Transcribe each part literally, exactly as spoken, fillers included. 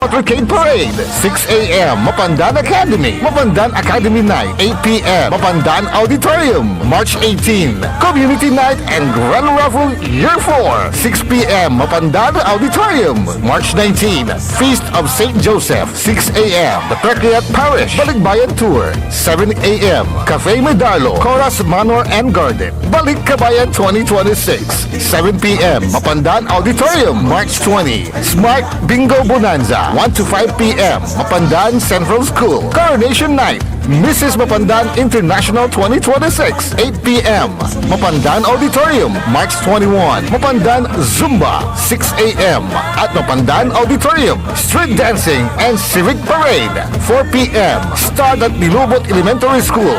Motorcade Parade, six a.m., Mapandan Academy, Mapandan Academy Night, eight p.m., Mapandan Auditorium, March eighteen, Community Night and Grand Raffle Year four, six p.m., Mapandan Auditorium, March nineteen, Feast of Saint Joseph, six a.m., The Recreat Parish Balikbayan Tour, seven a.m., Cafe Medalo, Coras Manor and Garden, Balikbayan twenty twenty-six, seven p.m., Mapandan Auditorium, March twenty, Smart Bingo Bonanza, one to five p.m., Mapandan Central School, Coronation Night, Missus Mapandan International twenty twenty-six, eight p.m., Mapandan Auditorium, March twenty-one, Mapandan Zumba, six a.m., at Mapandan Auditorium, Street Dancing and Civic Parade, four p.m., start at Nilubot Elementary School.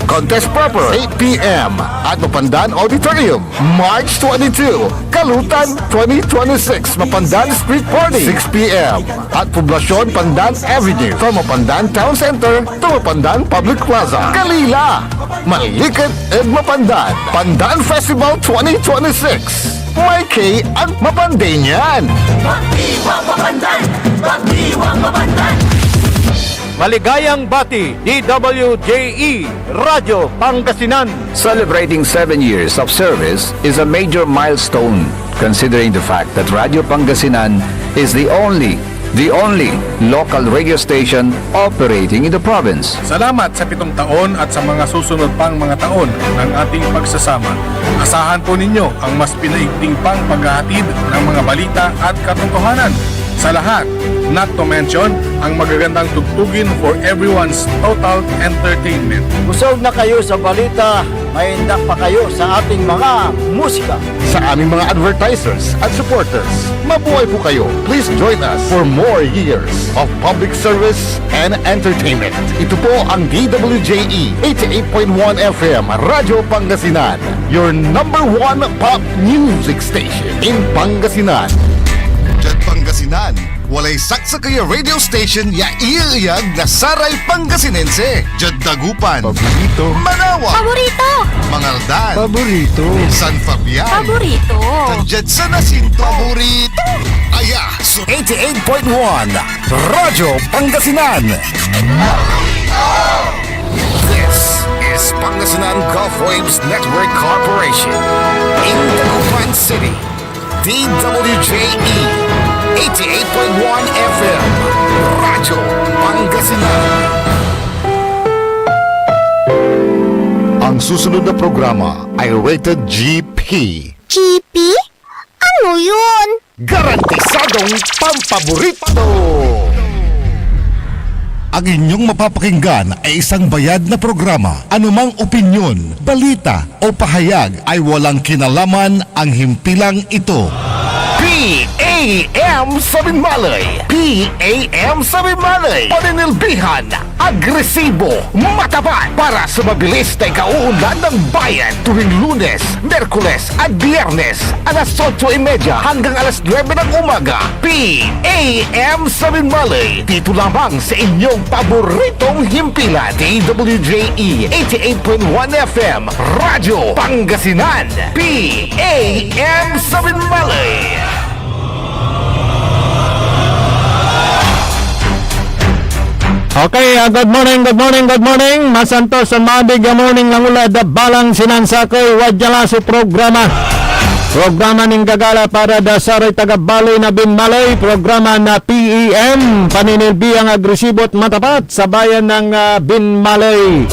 Contest Proper, eight p.m., at Mapandan Auditorium, March twenty-two, Kalutan twenty twenty-six, Mapandan Street Party, six p.m., at Poblacion Pandan Avenue, from Mapandan Town Center to Mapandan Public Plaza. Kalila! Manliket ed Mapandan! Pandan Festival twenty twenty-six! May K ang Mapanday niyan! Pagdiwang Mapandan! Pagdiwang Mapandan! Maligayang bati, D W J E, Radyo Pangasinan. Celebrating seven years of service is a major milestone, considering the fact that Radyo Pangasinan is the only, the only local radio station operating in the province. Salamat sa pitong taon at sa mga susunod pang mga taon ng ating pagsasama. Asahan po ninyo ang mas pinaigting pang paghahatid ng mga balita at katotohanan sa lahat, not to mention ang magagandang tugtugin for everyone's total entertainment. Busog na kayo sa balita, maindak pa kayo sa ating mga musika. Sa aming mga advertisers at supporters, mabuhay po kayo. Please join us for more years of public service and entertainment. Ito po ang D W J E eighty-eight point one F M Radyo Pangasinan, your number one pop music station in Pangasinan. Diad Pangasinan, walay saksakey a radio station ya ieyag na saray Pangasinense. Diad Dagupan, Paborito. Manaoag, Paborito. Mangaldan, Paborito. San Fabian, Paborito. Tan diad San Jacinto, Paborito. Aya so eighty-eight point one Radyo Pangasinan. This is Pangasinan Gulf Waves Network Corporation in Dagupan City. D W J E, eighty-eight point one F M, Radyo Pangasinan. Ang susunod na programa ay rated G P. G P? Ano yun? Garantisadong pampaborito! Ang inyong mapapakinggan ay isang bayad na programa. Anumang opinyon, balita, o pahayag ay walang kinalaman ang himpilang ito. P A M sa Binmaley! P A M sa Binmaley! Paninilbihan, agresibo, matapat para sa mabilis na ikauunlad ng bayan tuwing Lunes, Miyerkules at Biyernes, alas otso y media hanggang alas nuebe ng umaga. P A M sa Binmaley, dito lamang sa inyong paboritong himpilan, D W J E eighty-eight point one F M, Radyo Pangasinan, P A M sa Binmaley. Okay, ah, good morning, good morning, good morning. Masantos tan maabig ya morning langula da balang sinansakey, wadya la so programa. Programa nin gagala para da saray taga Baley na Binmaley, programa na P E M, paninilbihan, agresibo at matapat sa bayan ng, ah, Binmaley.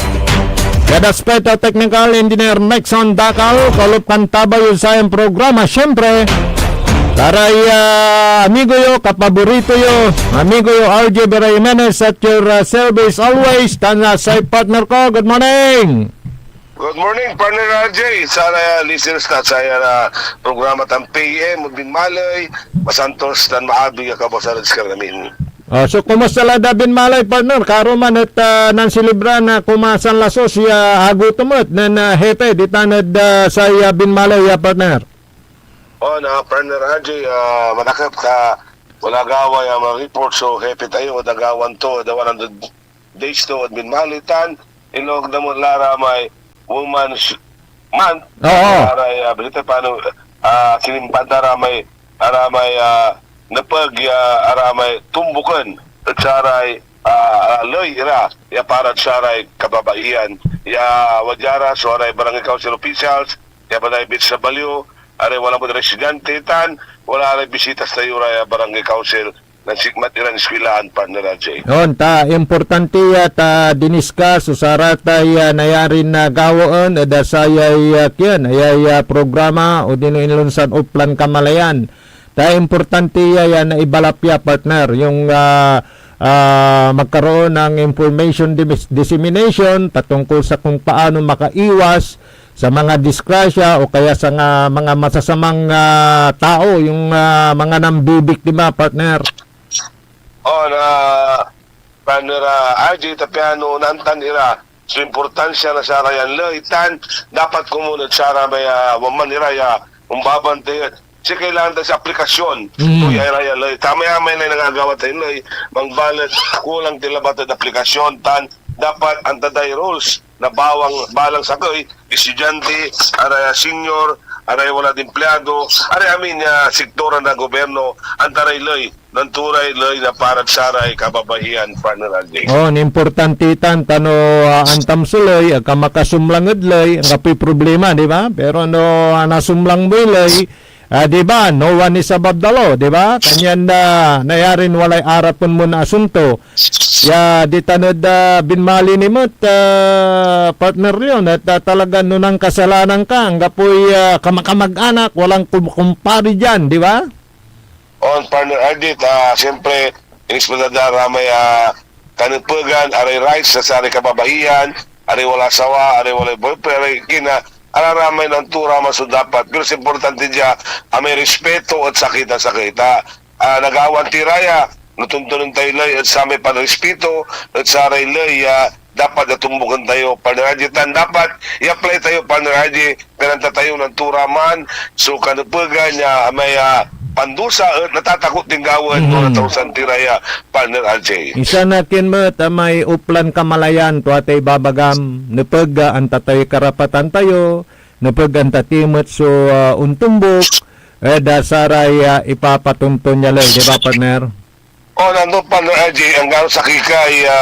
Diad aspeto teknikal, Engineer Nixon Dacal, kolop kan tabay ed sayan programa, siyempre, saray, ah, amigo yo, kapaborito yo, amigo yo, R J Vera Jimenez, at your, ah, service always, tan, ah, say partner ko. Good morning! Good morning, partner R J, saray, ah, listeners na sayan, ah, programa tan P M Binmaley, masantos tan maabig a kabuasan ed sikara amin. Ah, so, kumusta la da Binmaley, partner? Kaaro man et, ah, nanselebra na kumasan laso si, ah, agutom et nen, ah, hepe, ditan ed, ah, say, ah, Binmaley, ah, partner. Oh, na partner R J, ah, manakep ka, wala gaway, ah, ma-report so hepe tayo, ed agawan to, ed one hundred days to, ed Binmaley, tan inloob da met la ra may Women's Month. Oo. Saray, ah, balita pano, ah, sinimpan da ra may, ra may, ah, nepeg ya aramay tumboken ed saray, ah, ley ira ya parad saray kababaihan ya wadya ra, so aray barangay council officials ya panay B H W, aray wala met residente, tan wala ray bisitas tayo ra ya barangay council na sikmat iran eskwelahan, partner R J. On, ta importante ya ta diniskas so saratay, ah, nayarin, ah, gawaen ed, ah, sayay, ah, kian, ayay, ah, programa odino inlunsan Oplan Kamalayan. Ta importante ya, ya naibalap ya, partner, yung, ah, ah, magkaroon ng information dis-, dissemination patungkol sa kung paano makaiwas sa mga disgrasya o kaya sa nga, mga masasamang, ah, tao, yung, ah, mga nambibiktima, partner. Oh, na, partner, ah, R J Tapiano, naantan ira so importansya na sarayan ley, tan dapat komun ed saramay, ah, waman ira ya ombabantay ed, si kailangan ta si aplikasyon Mm. to ya ira ya ley. Tamay-amay lay nangagawa tay ley, mangbalet kulang ti labat ed aplikasyon, tan dapat anta day rules na bawang balang sakey, estudyante, aray senior, aray walad empleyado, aray amin ya sektor na gobyerno, anta ray ley, nanturay ley na parad saray kababaihan, partner R J. Oh, importante tan, ta no, ah, antam so ley, ag ka makasumlang ed ley, anggapoy problema, di ba? Pero no, ah, nasumlang moy ley, ah, di ba? No one is above the law, di ba? Kanyan, ah, nayarin walay arapen mon asunto. Ya, ditan ed, ah, binmali ni met, ah, partner Leon, et, ah, talaga no nankasalanan ka, anggapoy, ah, kamakamag-anak, walang kum-, kumpare diyan, di ba? On, partner Ardit, ah, siyempre, inispetada ra may, ah, kanepegan, aray rights na saray kababaihan, aray wala sawa, aray walay boyfriend, aray kina, araramay nanto ra man so dapat. Pero sa importante dia, ah, may respeto et sakey tan sakey. Ta, ah, nagawan ti ra ya, no tontonen tayo ley et samay panrespeto et saray ley ya dapat ya tumboken tayo, partner Ardit. Tan dapat i-apply tayo, partner Ardit, kananta tayo nanto ra man so kanepegan ya may, ah, pandusa et natatakot din gawaen no Mhm. natausan ti ra ya, partner R J. Insan akin met, ah, may Oplan Kamalayan, tua tay ibabagam, nepeg, ah, anta tayoy karapatan tayo, nepeg anta ti met so, ah, ontombok ed, ah, saray, ah, ipapatonton ya ley, di ba, partner? Oh, nano, partner R J, anggano sakey ka ya,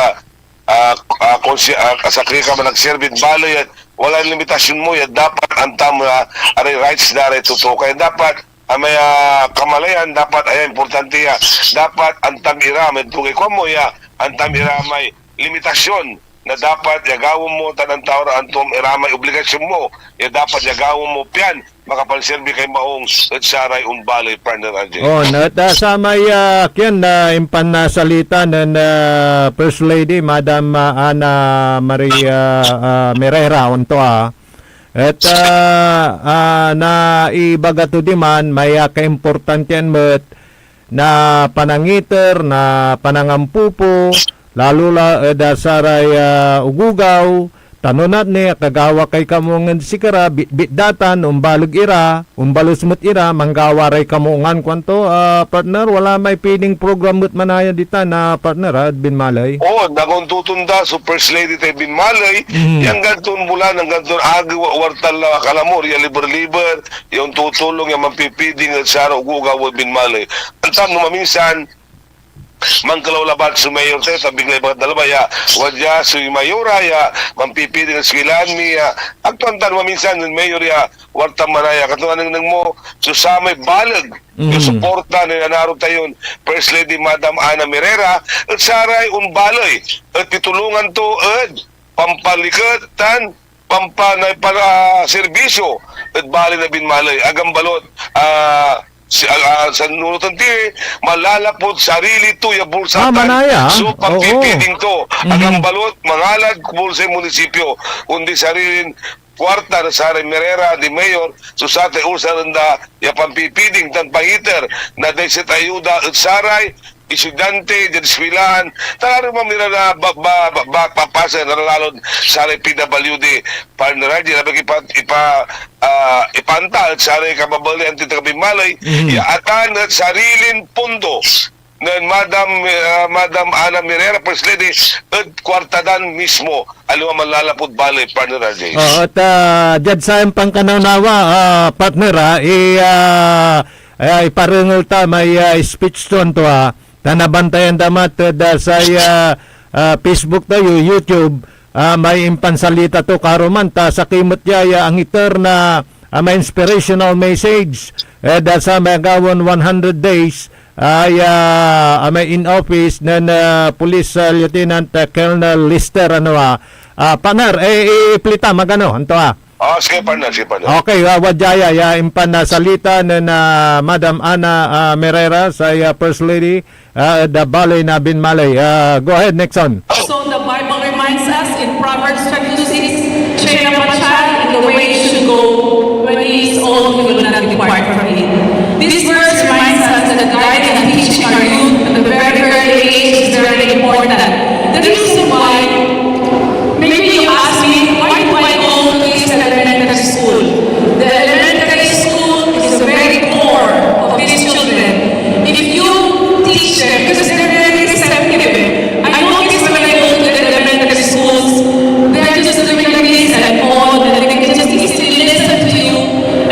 ah, ah, konsi-, ah, sakey ka managserbi ed baley, et walay limitasyon mo ya dapat antam, ah, aray rights da ray totoo. Kaya dapat, ah, may, ah, kamalayan, dapat, aya, importante ya, dapat antam ira may dugay kuan mo ya, antam ira may limitasyon na dapat ya gawa mo, tan antam ira may obligasyon mo ya dapat ya gawa mo, pian makapanserbi kay maong ed saray onbaley, partner R J. Oh, et, ah, samay, ah, kian, ah, impan, ah, salita nen, ah, First Lady, Madam, ah, Ana Maria, ah, Merera, onto, ah. Et, ah, ah, naibaga to diman, may, ah, kaimportantian met, na panangiter, na panangampupo, lalo la ed, ah, saray, ah, ogogaw, ta no natni akagawa kay kamuangan ed sikara, bitbit da tan ombaleg ira, ombales met ira, manggawa ray kamuangan, kuanto, ah, partner, wala may feeding program met manaya ditan, ah, partner, ah, ed binmaley? Oo, nagontotonda so First Lady tay binmaley, Mm. ya anggan ton bulan, anggan ton agew, wartan la, kalamor, ya liber-liber, ya ontutulong ya manpipiding ed saray ogogaw ed binmaley. Antam no maminsan, mankelaw labat so mayor tayo, ta biglay bagat na labat ya, wadya so mayora ya manpipiding ed eskwelahan mi ya, agto antam no maminsan nen mayor ya, wartan manaya, katon anengneng mo, so samay baleg ya Mm. suporta nen anaro tayon First Lady Madam Ana Merera, et saray onbaley, et pitulongan to ed pampaliket tan pampanay para serbisyo ed baley na binmaley. Agam balot, ah, si, ah, ah, sa nunotan ti, malalapud sarili to ya bulsa Ah, tan manaya. so Oo. pagpipiding to. Agam Mhm. balot, mangalad bulsay munisipyo, kundi sarilin kuarta na saray Merera di mayor, so satay usaren da ya pampipiding tan pangiter na daiset ayuda ed saray estudyante diad eskwelahan, tan arum a mira na ba, ba, ba, ba, papasen, lalon saray P W D, partner, di labay ipa, ipa, ah, ipanta ed saray kababalian ti taga binmaley, Mhm. ya atan ed sarilin pondo nen Madam, ah, Madam Ana Merera, First Lady, ed kuarta dan mismo, aliwa manlalapud baley, partner R J. Oo, at, ah, diad sayan pankanawnawa, ah, partner, ah, i, ah, Ay, iparengel ta may, ah, speech to, anto, ah, ta nabantayan da met ed, ah, say, ah, ah, Facebook tayo, YouTube, ah, may impansalita to karuman, ta sakey met ya, ya angiter na, ah, may inspirational message, eh, da sa may agawan one hundred days, ay, ah, ah, may in office nen, ah, Police, ah, Lieutenant, ah, Colonel Lester, ano, ah, ah, partner, eh, i-play ta, magano, anto, ah? Ah, sige, partner, sige, partner. Okay, ah, wadya ya, ya impan, ah, salita nen, ah, Madam Ana, ah, Merera, say, ah, First Lady, ah, ed, ah, baley na Binmaley. Ah, go ahead, Nixon. So the Bible reminds us in Proverbs twenty-two six, "Train up a child in the way he should go, when he is old, he will not depart from it." This verse reminds us that guiding and teaching our youth at a very early age is very important. The reason why, maybe you ask me, why do I go to this elementary school? The elementary school is the very core of these children. If you teach them, because they're very receptive, eh. I notice when I go to the elementary schools, they're just doing like this and all, and they can just easily listen to you.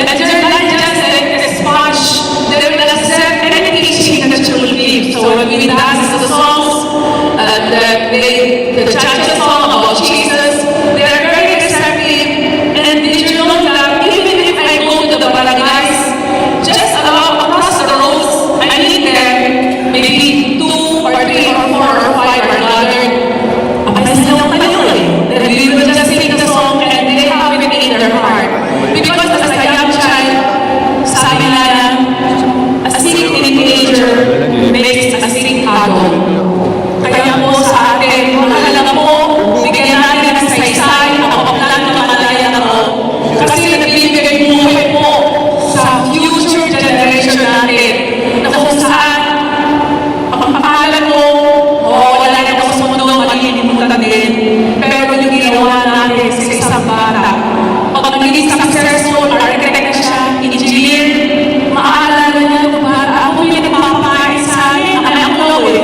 And they're not just like a sponge. They will accept any teaching that you will give. So when we dance the songs, uh, the, they, the church song about Jesus, they are very receptive. And did you know that even if I go to the barangays, just along across the roads, I meet them, maybe two or three or four or five are gathered. Abay, sayaw kayo eh. Then we will just sing the song and they have it in their heart. Because as a young child, sabi nga na, a sick teenager makes a sick adult. Kaya po sa atin, mahalaga po, bigyan natin ng saysay ang kapaglalo ng malaya na po. Kasi nagbibigay buhay po sa future generation natin na kung saan ang pangalan mo, mawawala na po sa mundo, malilimutan din. Pero yung ginawa natin sa isang bata, pag naging successful, architect siya, engineer, maalala niya nung bata ako, may nagpapakain sa amin, anak ko eh.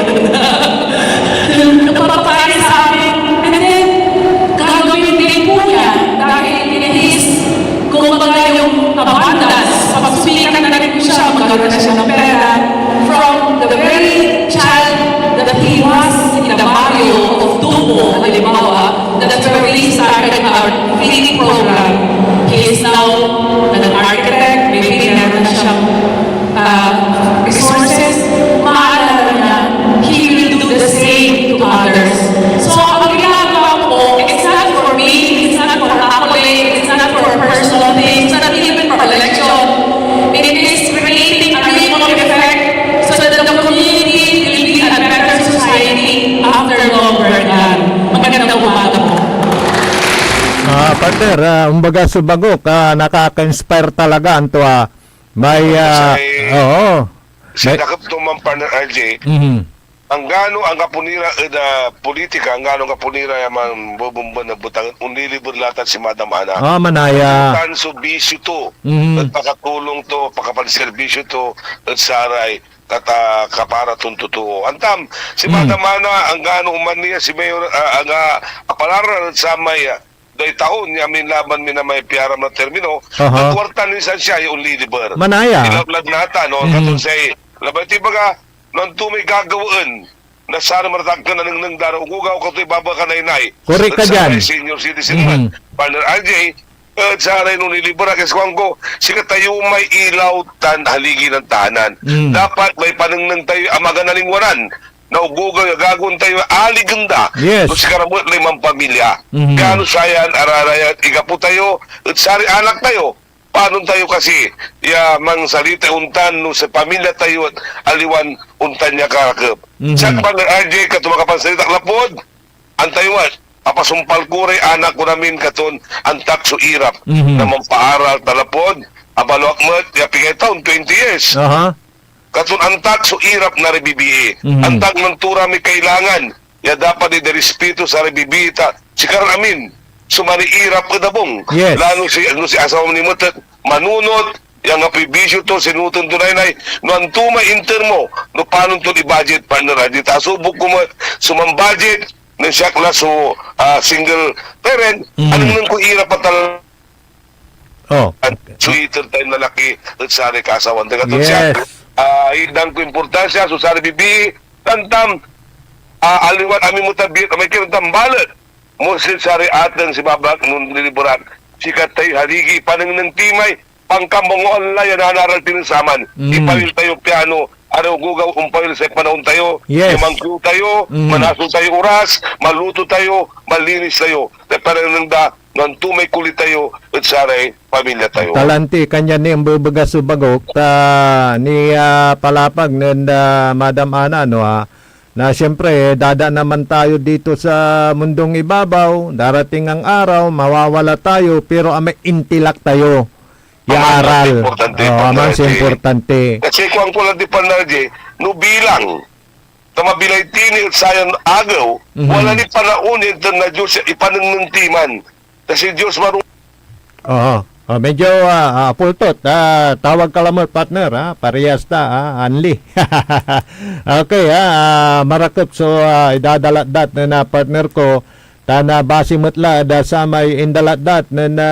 Nagpapakain sa amin. And then, gagawin din po niya dahil in his, kumbaga, yung abundance, pag sumikat na rin po siya, magkaroon na siya ng pera. From the very child that he was in the barrio of Tubo, halimbawa, that's where we started our feeding program. He is now an architect, maybe meron na siyang, uh, resources. Maalala na, he will do the same to others. So, ang ginagawa ko, it's not for me, it's not for accolade, it's not for personal things, it's not even for election. It is creating a ripple effect so that the community will be a better society after Lord Bernal. Magandang umaga po. Ah, partner, ah, umbaga so bagok, ah, nakaka-inspire talaga, anto, ah, may, ah, Kasi, oo. May Sinakop to man, partner R J, mhm. Anggano anggapo ni ra ed, ah, politika, anggano anggapo ni ra ya manbebemben ed betangen, onliliber la tan si Madam Ana. Ah, manaya. Tan so bisyo to, mhm. Et pakatulong to, pakapanserbisyo to ed saray kata-, kapara ton totoo. Antam, si hmm. Madam Ana, anggano oman niya si Mayor, ah, anga, apalaran ed samay, ah, day taon ya amin laban mi na may piaram na termino, aha. Nagwarta ni san siya ya onliliber. Manaya. Ilawlag natan, no? Mhm. Katon say, labay ti baga, no anto may gagawaen na saray maratakken a nengneng da ra ogogaw, kato ibaba ka naynay. Korek ka diyan. Senior citizen, mhm. Partner R J, et saray no nilibera, kasi kuan ko, sikatayo may ilaw tan haligi na tahanan. Mm. Dapat may panengneng tayo a maga nalingwanan na ogogaw ya gagawaen tayo, aligen da. Yes. No sikara met lay manpamilya. Mhm. Kano sayan, ararayat, igapo tayo, et saray anak tayo, panon tayo kasi ya mansalita ontan no say pamilya tayo et aliwan ontan ya karakep? Mhm. Siak, Partner R J, kato makapansalita ak lapud, antayo met, apasumpal ko ray anak ko ramin katon antak so irap mhm. Na manpaaral ta lapud abaloak met ya pigay taon, twenty years. Aha. Katon antak so irap na R B B A. Mhm. Antak nen to ra may kailangan ya dapat idarispeto saray R B B A ta sikaran amin so maniirap ed abung. Yes. Lalo si, no si asawa ni met et manunot, ya anggapoy bisyo to, sinunoten to naynay, no anto may inter mo, no panon ton i-budget, partner, a di ta asubok ko met so man-budget, nen siak la so, ah, single parent, mhm. Anengneng koy irap a tal- Oh. At so iter tayo na laki et saray kaasawaan. Taga to siya, Yes. ah, itdan ko importansya so saray bibii, tantam, ah, aliwan amin mo tabiet, amay kinutan balet. Mo si saray ateng si babak non liliberan. Sikatayo haligi, panengneng ti may pangkamongoan la ya nanaral tinen saman. Mm. Ipawil tayo piano, arew gugaw, ompawil say panaon tayo. Yes. Imangklo tayo, Mm. manasol tayo oras, maluto tayo, malinis tayo. Tay panengneng da, no anto may koli tayo et saray pamilya tayo. Talanti, kanyan ni embebegas so bagok, ta ni, ah, palapag nen, ah, Madam Ana, no, ah, na siyempre, dada naman tayo dito sa mundong ibabaw, darating ang araw, mawawala tayo, pero amay intilak tayo, ya Aman, aral. importante, Oo, importante. aman sa importante. Kasi kuwan ko lang di Panarje, no bilang, ta mabilay tini et sayan agew, Mhm. wala ni panaon ya inter na Diyos ya ipanengneng ti man. Ta si Diyos maru- Oo. Oh, medyo, ah, ah, pultot. Ah, tawag ka lamet, partner, ah. Parehas ta, ah, Anli. Okay, ah, ah, marakep so, ah, idadalatdat na, na partner ko. Ta na base met la da samay indalatdat na, na,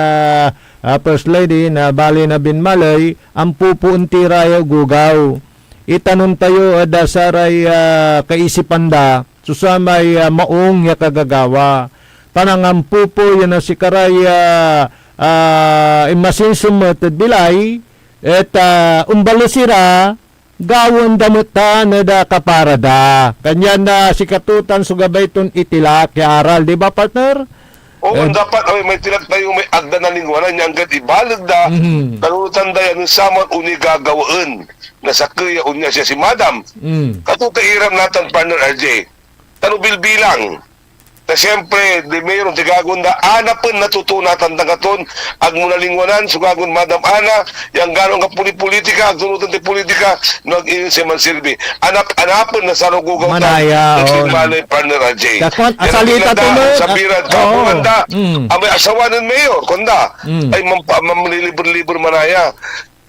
ah, First Lady na bali na binmaley, ampupoon ti ra ya gugaw. Itanon tayo ed, ah, saray, ah, kaisipan da so samay, ah, maung ya kagagawa. Panangampupo ya na sikaray, ah, ah, inmasinso met ed bilay, et, ah, ombales ira, gawaen da met tan ed, ah, kapara da. Kanyan, ah, sikato tan so gabay ton itilak ya aral, di ba, partner? Oo, Eh, dapat, ay, may tilak tayo, may agda nalingwanan ya anggad ibaleg da, Mhm. nanunotan da ya nen saman onigagawaen na sakey ya onya siya si Madam. Mm. Kato ta iram natan, partner R J. Tan obilbilang. Ta siyempre, di mayroon tigagon da, anapen na totoo natan tangaton, agmo nalingwanan so gagon Madam Ana, ya anggano anggapoy politika, agto nunotan ti politika, no ag ingen say mansilbi. Anap-anapen na sarugugaw tan Manaya, et oo. Binmaley, partner R J. Kakuan, Yan asalita ang to, pinanda, man. Sa birad, Ah, oo. Kapungan da, Mm. amay asawa nen Mayor, kuan da, Mm. ay mampa-, mamliliber-liber manaya.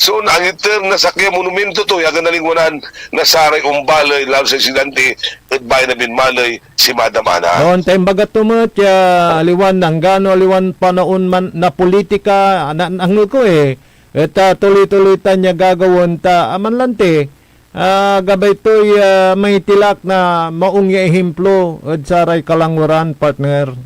So, naangiter na sakey a monumento to, ya nalingwanan na saray ombaley, lalo sa estudyante, et baley na binmaley, si Madam Ana. Noon ta imbaga to met ya aliwan anggano aliwan panaon man na politika, na, angel ko eh. Et, ah, tuloy-tuloy tan ya gagawaen ta, ah, manlanti, ah, gabay toy, ah, mangitilak na maung ya ehemplo ed saray kalanguran, partner.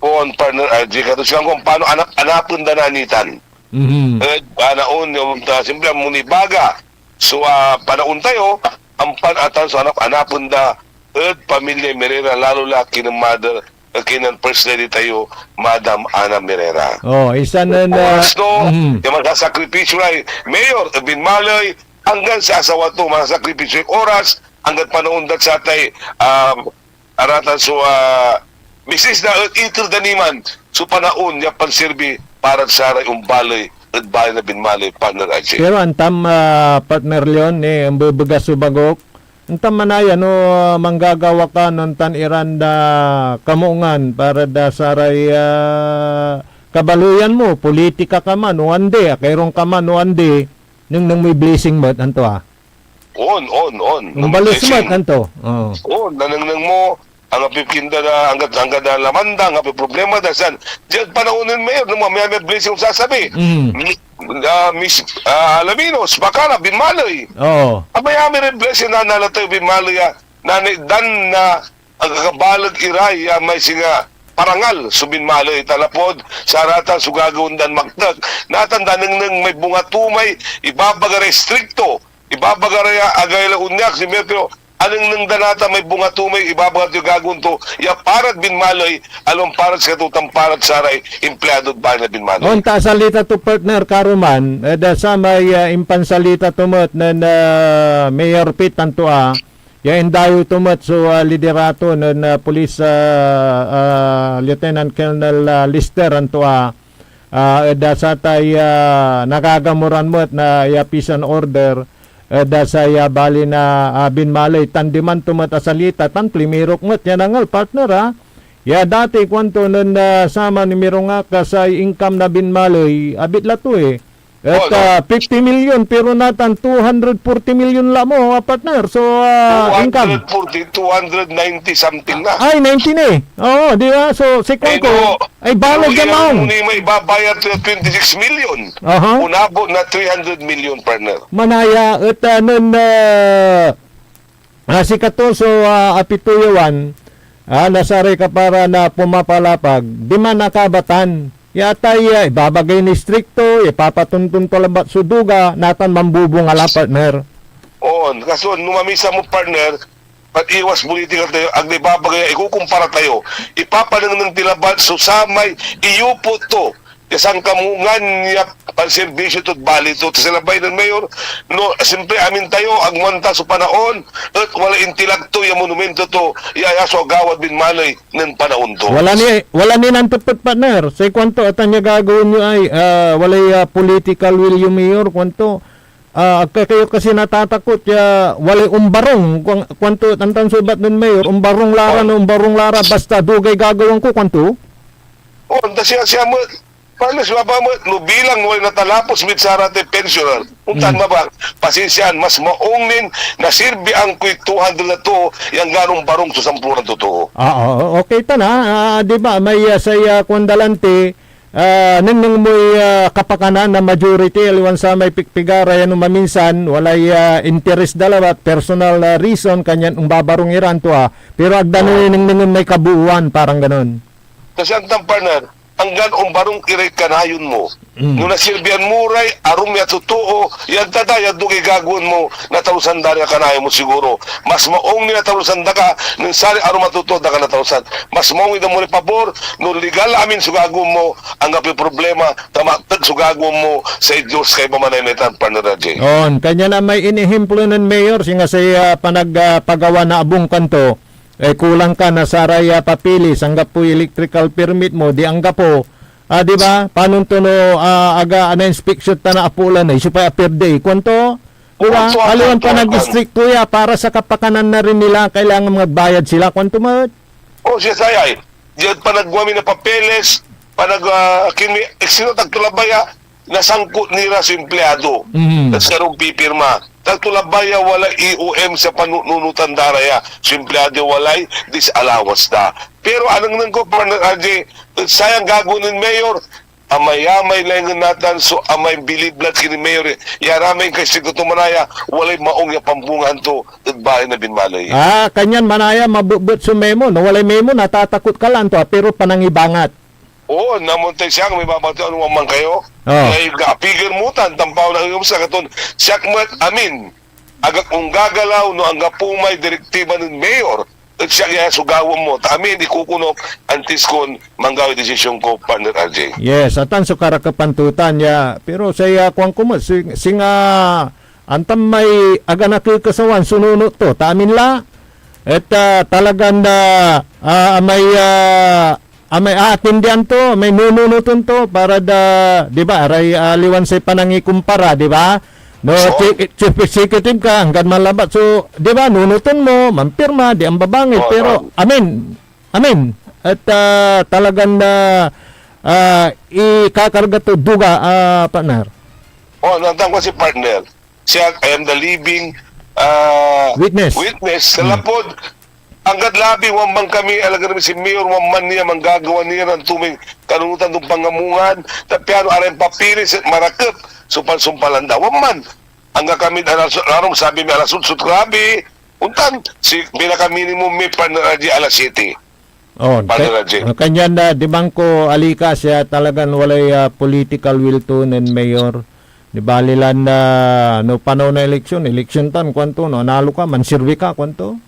Poon, partner R J, kato siya kung paano anak-anapen da na nitan. Mhm. Ed panaon, yung, ah, siyempre, amon ibaga. So, ah, panaon tayo, ampan atan so anak-anapen da ed pamilya Merera, lalo la kinen mother, eh, kinen First Lady tayo, Madam Ana Merera. Oh, isa na na Oras to, Mhm. yung magsasakripisyo ay mayor, eh, binmaley, anggan sa asawa to, magsasakripisyo yung oras, anggan panaon dat sa tay, ah, aratan so, ah, misis da et iter da ni man so panaon ya pansirbi para saray ombaley ed baley na binmaley, partner Ajay. Pero antam, ah, partner Leon, eh, ambebegas so bagok. Antam manaya no, ah, manggagawa ka no ontan iran da kamuongan para da saray, ah, kabaleyan mo, politika ka man o andi, akairong ka man o andi, nengneng moy blessing met, anto, ah? On, on, on. Ombalus met, anto? Oo. On, nanengneng mo, anggapoy kinda na, anggad, anggad a laman da, anggapoy problema da, san? Diad panaon nen Mayor, no, mamaya may blessing sasabi. Mm. Mi-, ah, Miss, ah, Alaminos, Bacara, binmaley. Oo. Amay amin ray blessing na nala tayo binmaley, ah, nanay dan na agkakabaleg ira ya may singa parangal so binmaley, ta lapud saratan so gagawaen dan maktek. Natan da nengneng may bunga to may ibabaga ray estrikto, ibabaga ray agay la onyak si Mayor, pero anengneng da natan may bunga to may ibabaga to gagawaen to ya parad binmaley, alon parad sikato tan parad saray empleadod baley na binmaley. On ta salita to, partner, karuman, eh, da samay, ah, impansalita to met nen, ah, Mayor Pete, anto, ah, ya indayew to met so, ah, liderato nen, ah, Police, ah, ah, Lieutenant Colonel, ah, Lester, anto, ah, ah, ed, ah, satay, ah, nakagamuran met na ya peace and order, ed, ah, say, ah, bali na, ah, binmaley, tan diman to met a salita, tan primirok met ya nangel, partner, ah. Ya dati kuanto nen, ah, saman mirongak a say income na binmaley, abit la to, eh. Et, Oh, no. ah, fifty million, pero natan two hundred forty million la mo, ah, partner. So, ah, income. Two hundred forty, two hundred ninety something na. Ay, ninety na eh. Oo, di ba? So, si Kwan ko, Pero, ay, balag pero yan yan maong. Muna yung may ibabayad to twenty-six million. Aha. Unabo na three hundred million, partner. Manaya, et, ah, nen, ah, Ah, sikato so, ah, apitoyawan, ah, na saray kapara na pumapalapag, diman akabatan. Ya atay, ah, ibabagay na istrikto, ipapatuntun to labat so duga, natan mambubunga la, partner. Oo, kaso no mamisa mo, partner, pag iwas political tayo, ag na ibabagay, ikukumpara tayo, ipapanengneng ti labat so samay iyupot to, ya sankamungan ya panserbisyo tod bali to. Ta sila bay nen Mayor, no, siyempre, amin tayo, agmo anta so panaon, et walay intilak to ya monumento to, ya, ya so agawad binmaley nen panaon to. Wala ni, wala ni nantepet, partner. Say kuanto, atan ya gagawaen yo ay, ah, walay, ah, political will yo, Mayor, kuanto. Ah, ag kayo kasi natatakot ya walay ombarong, kuan-, kuanto, antan so ebat nen Mayor, ombarong la ra, Oh. no, ombarong la ra, basta dugay gagawaen ko, kuanto? Oh, anta siya, siya mo, Paano si Baba mo, no bilang walay natalapos mid saratay pensioner, ontan Mm. mabang, pasensiaan, mas maong nin nasirbian koy two hundred na too, ya anggan ombarong so sampuran totoo. Ah, oo, okay ta na. Ah, di ba, may, ah, say, ah, kuan da lanti, ah, nengneng moy, ah, kapakanan na majority, aliwan samay pikpigara yan no maminsan, walay, ah, interes da labat, personal, ah, reason, kanyan ombabarong iran to, ah. Pero ag da Oo. nenengnengen may kabooan, parang ganon. Kasi ang tampanan, anggan ombarong iray kanayon mo. Mm. No nasirbian mo ray arum ya totoo, yan ta da, yan dugay gagawaen mo, natalusan da ray kanayon mo siguro. Mas maong ni natalusan da ka, nen saray arum a totoo da ka natalusan. Mas maong ida mo ni pabor, no legal amin so gagawaen mo, anggapoy problema, ta mateg so gagawaen mo, say Dios kay mamanay na itan, partner J. On, kanyan amay inihemplo nen Mayor, singa say, ah, panag, ah, pagawa na abung kanto, eh, kulang ka na saray, ah, papeles, anggapoy electrical permit mo, di anggapo. Ah, di ba? Panon to no, ah, aga, ana, inspeksyon ta na apo la na, iso pay aperde. Kuanto? Di ba? Kuanto, Aliwan kuanto, pa nag-istrikto ya para sa kapakanan na rin nila, kailangan magbayad sila. Kuanto met? Oh, siya sayay. Diyan panagwa mi na papeles, panag, ah, kimi, eksino tagto labay, ah. Nasangkot ni ra so empleyado Mhm. et siarong pipirma. Tagto labay ya walay E O M sa panununotan da ra ya so empleyado ya walay disallowance da. Pero anengneng ko, partner R J, et sayang gagawaen nen Mayor, amayamay laingen natan so amay bilib lad kinen Mayor, eh. Ya ramay inkaistrikto to manaya, walay maong ya pambungaan to ed balay na binmaley. Ah, kanyan manaya mabetbet so memo, no? Walay memo, natatakot ka lan to, ah, pero panangibangat. Oo, namon tay siak, may babatian, ano man kayo. Oh. Ay, apigel mo tan, tampaw na yung sa katon, siak met, amin. Agak onggagalaw no anggapo may direktiba nen Mayor, et siak ya so gawaen mo, ta amin, ikukunok, antis kon manggawa desisyon ko, partner R J. Yes, atan so karakepan to tan ya, pero say, ah, kuan ko met, sing-, singa, antam may aga nakekesawan, sununot to, ta amin la, et, ah, talagan, ah, ah, may, ah, Ah, may aatindian to, may nununoten to, para da, di ba, aray, ah, aliwan say panangikumpara, di ba? No, Oo. chi-, chief executive ka, anggad manlabat. So, di ba, nunoten mo, mampirma, di ambabangil, Oo, pero, oo. amin, amin. At, ah, talagan, ah, ah, ikakarga to, duga, ah, partner. Oh, nantang ko si partner. Siya, I am the living, ah, Witness. Witness. Hmm. Kalapod, anggad labi, wan man kami, alagar mi si Mayor, wan man niya, manggagawa niya, ran tuming kanunutan tong pangamungan, ta piano aray papeles, et marakep, sumpal-sumpalan da. Wan man, angga kami, alas, arum, sabi mi, alas otso, grabe, ontan, si, pinaka-minimum mi, partner R J, alas siyete. Oh, Partner ka-, R J. Oh, kanyan na, di man ko alikas ya talagan walay, ah, political will to nen Mayor. Di bali lan, ah, no panaw na eleksyon, eleksyon tan, kuanto, no, analo ka, manserbi ka, kuanto?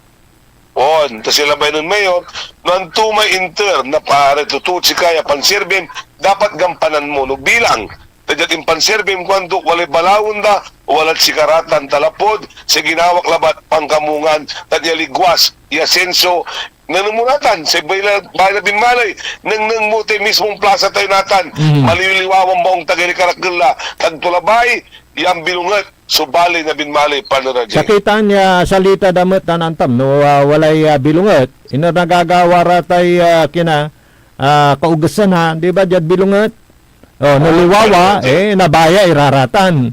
On, ta sila bay nen Mayor, no anto may inter na pare, totoo sika ya panserbim, dapat gampanan mo, no, bilang. Ta diad impanserbim, kuanto, walay balawen da, walad sikara tan talapod, say ginawak labat, pankamungan, tan ya ligwas, ya asenso, nanumuratan, say bay la, bay la binmaley, nengneng mo tay mismong plasa tayo natan, Mhm. maliwliwawan baong tagay karakel la, tagto labay, yan bilonget, so baley na binmaley, partner R J. Sakitan ya salita da met tan antam, no, ah, walay, ah, bilonget, iner nagagawa ra tay, ah, kina, ah, kaugesan, ha, di ba, diad bilonget? Oh, no liwawa, eh, nabaya iraratan.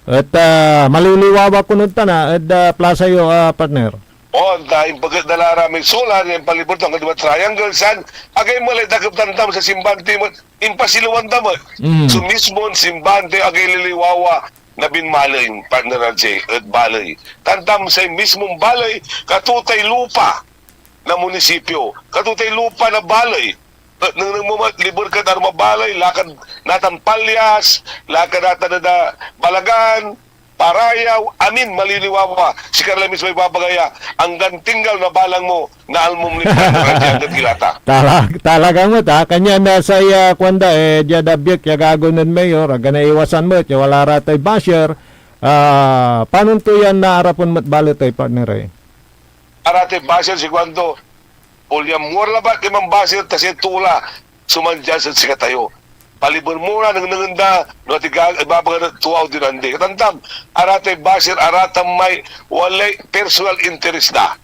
Et, ah, maliliwawa kunod tan, ah, ed, ah, plasa yo, ah, partner. On, ta impaget da la ra may solar, impalibur to, anggan diad triangle, san, agay malay dakep tantam sa simbante met, impasilewan da met. Mm. So, mismon simbante, agay liliwawa na binmaley, partner R J, ed baley. Tantam say mismon baley, kato tay lupa na munisipyo, kato tay lupa na baley. Et nengneng mo met, liber kad arum a baley, lakad natan Palyas, lakad natan ed, ah, Balagan, Parayaw, amin, maliliwawa. Sikara la mismo ibabaga ya, anggan tinggal na balang mo, naalmom ni Franz Alexander Gilata. Tala-, talaga met, ha? Kanyan, ah, say, ah, kuanda, eh, diad abiek ya gagawaen nen Mayor, agka naiwasan met, ya wala ra tay basher, ah, panon to yan naarapen met balet, eh, partner, eh? Aratay basher, si kuanto, "Olyam mo ra labat imam basher, ta say too la so mandias ed sikatayo. Paliber mo ra, nengnengen da, no ati ga-, ibabaga na tua odino andi." Katantam, aratay basher, aratan may walay personal interest da.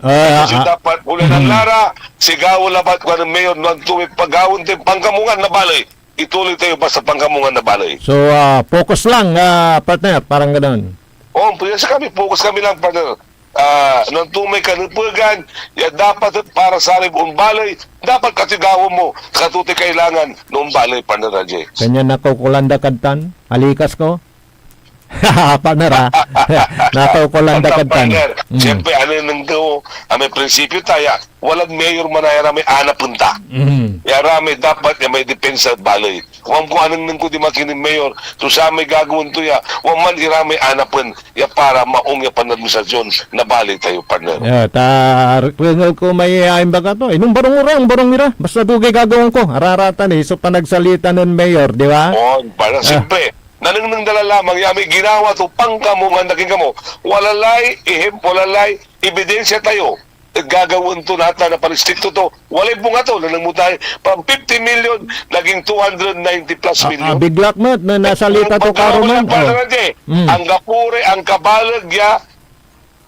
Ah, kasi ah, dapat, ulinan mm. Lara, sigawa labat, kuan nen Mayor, no anto may pagawaen tay pangkamungan na baley. Ituloy tayo basta pangkamungan na baley. So, ah, focus lang, ah, partner, parang ganon. Oo, pwede sa kami, focus kami lang, partner. Ah, no anto may kanepegan, ya dapat para saray onbaley, dapat katigawa mo, kato tay kailangan no onbaley, partner R J. Kanyan nakaukolan da kad tan, alikas ko? Partner, ah. Nakaukolan da kad tan. Partner, mm. Siyempre, ano yung nanggaw, ah, may prinsipyo tayo, walad mayor man aya ra may anapen ta. Mhm. Ya ra may dapat ya may depensa ed baley. Kuan ko anengneng ko di makinin mayor, so samay gagawaen to ya, wa man ira may anapen ya para maong ya panadministrasyon na baley tayo, partner. Ya, ta, rengel ko may, ah, imbaga to. Inong barong ira, ang barong ira. Basta dugay gagawaen ko. Araratan eh, so panagsalita nen mayor, di ba? On, para ah. Siyempre, nanengneng da la lamang ya may ginawa to, pangkamungan da kin kamo. Wala lay, ihip, wala lay ebidensya tayo. Gagawaen to natan na panistrikto to. Walay bunga to. Nanengneng mo tayo, from fifty million, naging two hundred ninety plus ah, million. Ah, biglak met na nasalita to, karuman. Pagkakaroon ng oh. Pagkakaroon, eh. Mm. Anggapo ray angkabaleg ya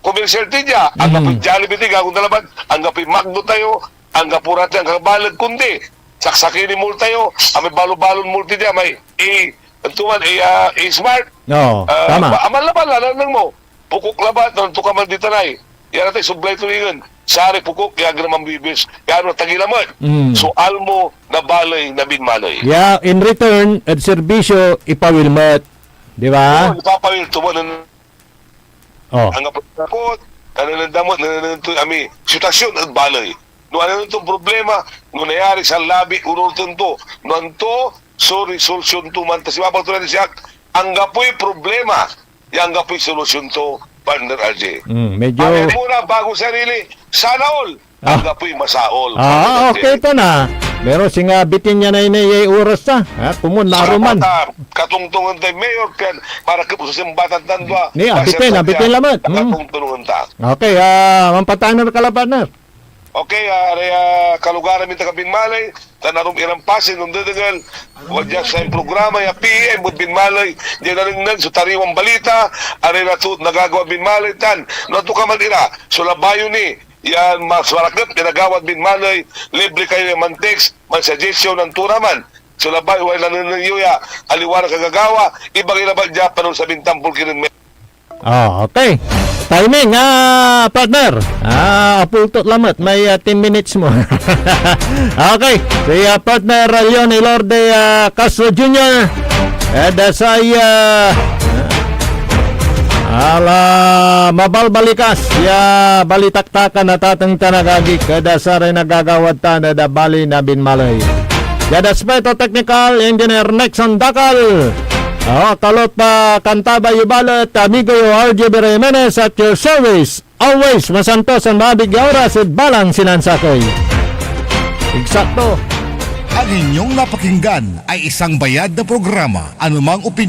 komersyal ti dia. Mm. Anggapoy Jollibee ti, gagawaen da labat. Anggapoy McDo tayo. Anggapo ra ti angkabaleg, kundi saksakey ni mall tayo. Amay balo-balon mall ti dia, may A, anto man, A, ah, A Smart. Oo, ah, tama. Aman labat, nanengneng mo. Pokok labat, nanto ka man ditan ay. Yan atay sublay to ingen. Saray pokok, ya agra mambibis. Yan, tagila met. Mm. So, almo na baley na binmaley. Ya, in return, ed serbisyo, ipawil met. Di ba? Oo, ipapawil to mo. Oh. Anggapoy kot, nanengneng da met, nanengneng to, ami, sitwasyon ed baley. No anengneng ton problema, no nayari sa labi, onolten to. No anto, so resolusyon to man. Ta sibabato na siak, anggapoy problema, ya anggapoy solusyon to, partner R J. Mm, medyo Pare muna, bago sarili, sana all. Ah. Anggapoy masaol, ah, partner R J. Okay to na. Pero singa bitin ya na inay oras ta. Ha, kumun, naruman. Salamat, ah. Katongtongan tay mayor, kan, para ke-, sa simbatan tandua. Ni, ah, bitin, ah, bitin lamet. Mm. Katongtongan ta. Okay, ah, mampatay na ka la, partner. Okay, ah, aray, ah, kalugaran min taga Binmaley, tan arum iran pasen no dedengel, wadya say programa ya P M ed Binmaley, diad nanengneng so tariwan balita, aray nato nagagawa Binmaley, tan no antokaman ira so labay yo ni, yan mas marakep ya nagawad Binmaley, libre kayo ya man-text, man-suggestion, antoraman so labay, walay nanengneng yo ya aliwa na kagagawa, ibagay labat dia, panon sabin tampol kinen Ah, okay. Timing, ah, partner. Ah, apultot lamet. May, ah, ten minutes mo. Okay. Si, ah, partner, ah, Leon Ilorde, ah, Castro Junior. Ed, ah, say, ah, ala, mabalbalikas ya balitaktakan na tateng tan agagi ed, ah, saray nagagawad tan ed, ah, bali na Binmaley. Diad aspeto teknikal, Engineer Nixon Dacal. Oh, kalot pa kanta ba yo balet, amigo yo, R J B Jimenez at your service. Always masantos an maabig ya oras ed balang sinansakey. Eksakto. Ang inyong napakinggan ay isang bayad na programa. Anumang opinyon